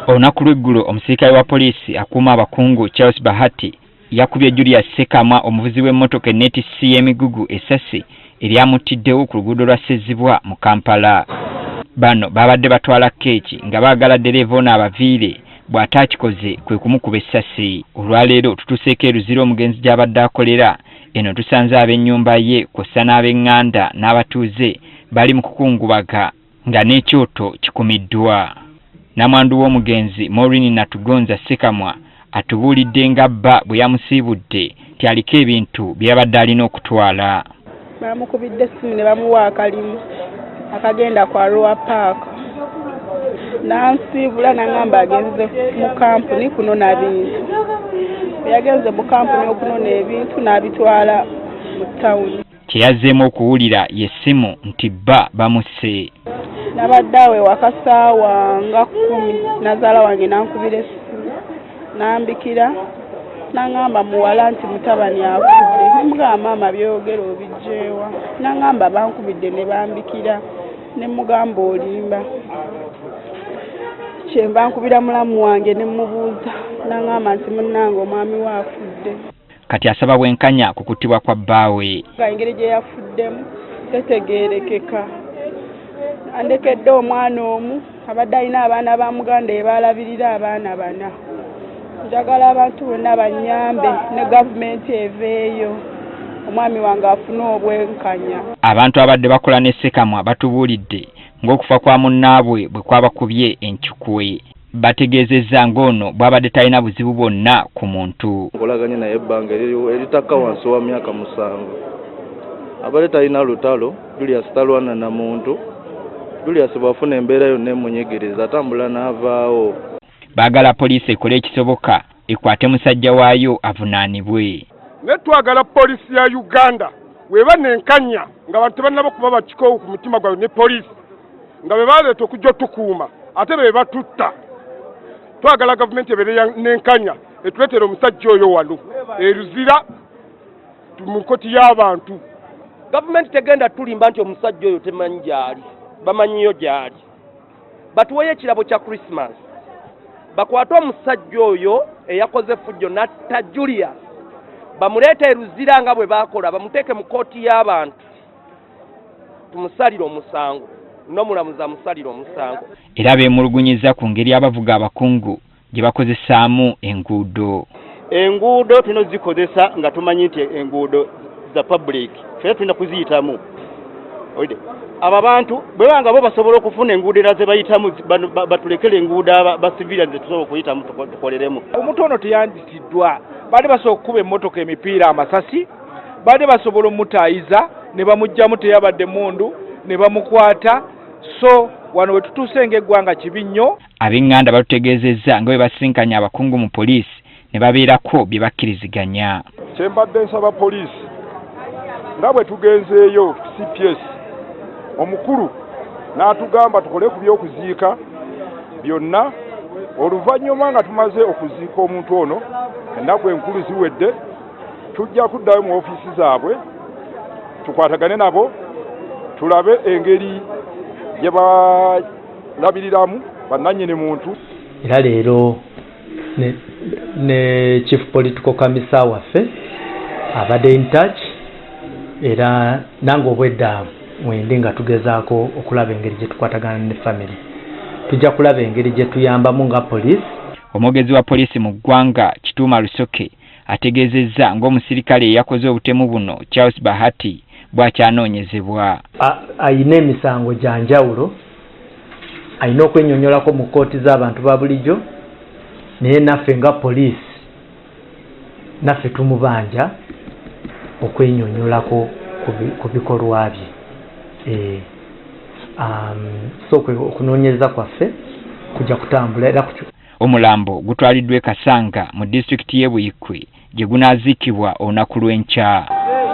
Olunaku lw'eggulo omusirikale wa poliisi akuuma abakungu Charles Bahati yakubye Julius Ssekamwa omuvuzi w'emmotoka enneetissi y'emigugu essasi eryamuttiddewo ku luguudo lwa Ssezibwa mu Kampala. Bano baabadde batwala keeki nga baagala ddereeva ono abaviire bw'ataakikoze kwe kumukuba essasi. Olwaleero tutuuseeko e Luzira omugenzi gy'abadde akolera. Eno tusanze ab'ennyumba ye kw'ossa n'ab'eŋŋanda n'abatuuze bali mu kukungubaga nga n'ekyoto kikumiddwa. Nnamwandu w'omugenzi Maureen Natugonza Ssekamwa atubuulidde nga bba bwe yamusiibudde nti aliko ebintu bye yabadde alina okutwala. Baamukubidde essimu ne bamuwa akalimu akagenda ku Arua Park. N'ansiibula n'angamba agenze mu kampuni kunona bintu. Bwe yagenze mu kampuni okunona ebintu n'abitwala mu tawuni. Kye yazzeemu okuwulira y'essimu nti bba bamusse. Nabadde awo ewaka ssaawa nga 10 nazaala wange n'ankubira essimu n'ambikira n'angamba muwala nti mutabani afudde. Ne mugamba maama by'oyogera obiggyeewa? N'angamba bankubidde ne bambikira. Ne mugamba olimba. Kyenva nkubira mulamu wange ne mubuuza n'angamba nti munnange omwami we afudde. Kati asaba bwenkanya ku kuttibwa kwa bbaawe. Engeri gye yafuddemu tetegeerekeka. Andekedde omwana omu abadde alina abaana ba muganda be baalabirira abaana bana. Njagala abantu bonna bannyambe ne gavumenti eveeyo omwami wange afune obwenkanya. Abantu abadde bakola ne Ssekamwa batubuulidde ng'okufa kwa munnaabwe bwe kwabakubye encukwe. Bategeezezza ng'ono bw'abadde talina buzibu bwonna ku muntu. Nkolaganye naye ebbanga eritakka wansi wa myaka 7. Abadde talina lutalo, Julius talwana na muntu. Julius bw'afuna embeera yonna emunyigiriza atambula n'avaawo. Baagala poliisi ekole ekisoboka ekwate musajja waayo avunaanibwe. Naye twagala poliisi ya Uganda bw'eba n'enkanya ng'abantu tebannaba kuba bakikoowu ku mutima gwabwe ne poliisi nga be baleeta okujja otukuuma ate be batutta. Twagala gavumenti ebeere n'enkanya etuleetere omusajja oyo wano e Luzira mu kkooti y'abantu. Gavumenti tegenda tulimba nti omusajja oyo temanyi gy'ali, bamanyiyo gy'ali. Batuweeyo ekirabo kya Christmas, bakwate omusajja oyo eyakoze effujjo n'atta Julius, bamuleete e Luzira nga bwe baakola, bamuteeke mu kkooti y'abantu, tumusalire omusango n'omulamuzi amusalire omusango. Era beemulugunyizza ku ngeri abavuga abakungu gye bakozesaamu enguudo. Enguudo tulina ozikozesa nga tumanyi nti enguudo za public, ffe tulina kuziyitamu. Abo abantu bwe banga bo basobola okufuna enguudo era ze bayitamu, batulekere enguudo ba civilians ze tusobola okuyitamu tukoleremu. Omuntu ono teyanditiddwa, baali basobola okukuba emmotoka emipiira amasasi, baali basobola omutaayiza ne bamuggyamu teyabadde mmundu ne bamukwata. So wano we tutuuse ng'eggwanga kibi nnyo. Ab'eŋŋanda batutegeezezza nga bwe basinkanye abakungu mu poliisi ne babeerako bye bakkiriziganya. Kye mbadde nsaba poliisi nga bwe tugenzeeyo ku CPS omukulu n'atugamba tukole ku by'okuziika byonna, oluvannyuma nga tumaze okuziika omuntu ono ennaku enkulu ziwedde tujja kuddayo mu ofiisi zaabwe tukwatagane nabo tulabe engeri gye balabiriramu bannannyini muntu. Era leero ne Chief Political Commissar waffe abadde in touch, era nange obwedda mwendi nga tugezaako okulaba engeri gye tukwatagana ne family. Tujja kulaba engeri gye tuyambamu nga poliisi. Omwogezi wa poliisi mu ggwanga Kituuma Lusoke ategeezezza ng'omusirikale eyakoze obutemu buno Charles Bahati bw'akyanoonyezebwa. Ayina emisango gya njawulo, ayina okwennyonnyolako mu kkooti z'abantu ba bulijjo, naye naffe nga poliisi naffe tumubanja okwennyonnyolako ku bikolwa bye. So okunoonyereza kwaffe kujja kutambula era Omulambo gutwaliddwa e Kasanga mu disitulikiti y'e Buikwe gye gunaaziikibwa olunaku lw'enkya.